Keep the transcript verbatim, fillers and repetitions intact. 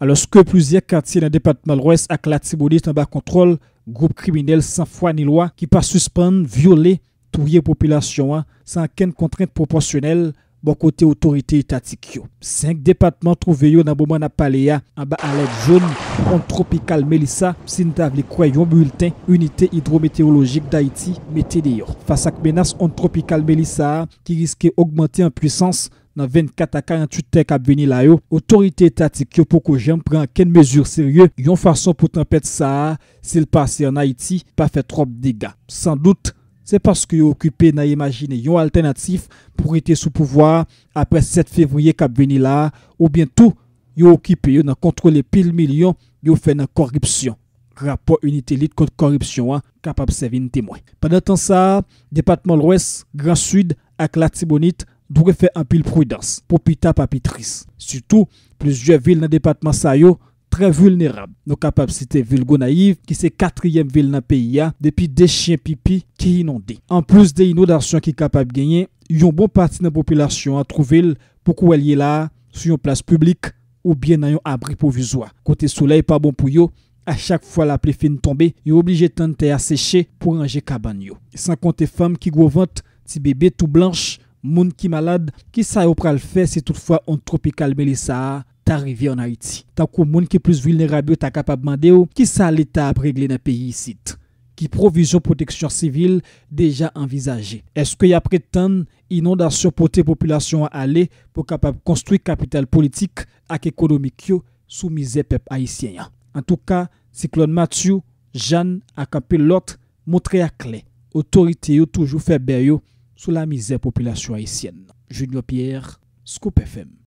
Alòske plizyè katye nan depatman Lwès ak Latibonit anba kontwòl gwoup kriminèl san fwa ni lwa ki pa sispann vyole, touye popilasyon an san okenn kontrent pwopòsyonèl bò kote otorite etatik yo. Senk depatman twouve yo nan moman n ap pale a anba alèt jòn ond twopikal Melissa, si n ta vle kwè yon bilten Inite Idwometewolojik Dayiti mete deyò. Fas ak menas ond twopikal Melissa a, ki riske ogmante an pwisans nan vennkat a karanntuit è k ap vini la yo, otorite etatik yo poko janm pran okenn mezi serye yon fason pou tanpèt sa a, si l pase ann Ayiti, pa fè twòp dega. Sandout, se paske yo okipe nan imajine yon altènatif pou rete sou pouvwa a apre sèt fevriye k ap vini la a, oubyen tou, yo okipe yo nan kontwole pil milyon yo fè nan kòripsyon. Rapò Inite Lit Kont Kòripsyon an kapab sèvi n temwen. Pandan tan sa a, depatman Lwès, Gran Sid ak Latibonit dwe fè anpil pridans pou pita pa pi tris. Sitou, plizyè vil nan depatman sa yo trè vilnerab. Nou kapab site vil Gonayiv, ki se katriyèm vil nan peyi a, depi de chyen pipi ki inonde. Anplis de inondasyon ki kapab genyen, yon bon pati nan popilasyon an twouve l pou kounye l ye la a sou yon plas piblik oubyen nan yon abri pwovizwa, kote solèy pa bon pou yo. A chak fwa lapli fin tonbe, yo oblije tann tè a seche pou ranje kabann yo. San konte fanm ki gwo vant, ti bebe tou blanch, moun ki malad. Kisa yo pral fè si toutfwa ond twopikal Melissa a ta rive ann Ayiti? Tankou moun ki plis vilnerab yo ta kapab mande w, kisa Leta ap regle nan peyi isit? Ki pwovizyon pwoteksyon sivil deja anvizaje? Èske y ap ret tann inondasyon pote popilasyon an ale pou kapab konstwi kapital politik ak ekonomik yo sou mizè pèp ayisyen an? Antouka, siklòn Matthew, Jeanne ak anpil lòt montre aklè otorite yo toujou fè bè yo sou lamizè popilasyon ayisyèn. Junior Pierre, Scoop F M.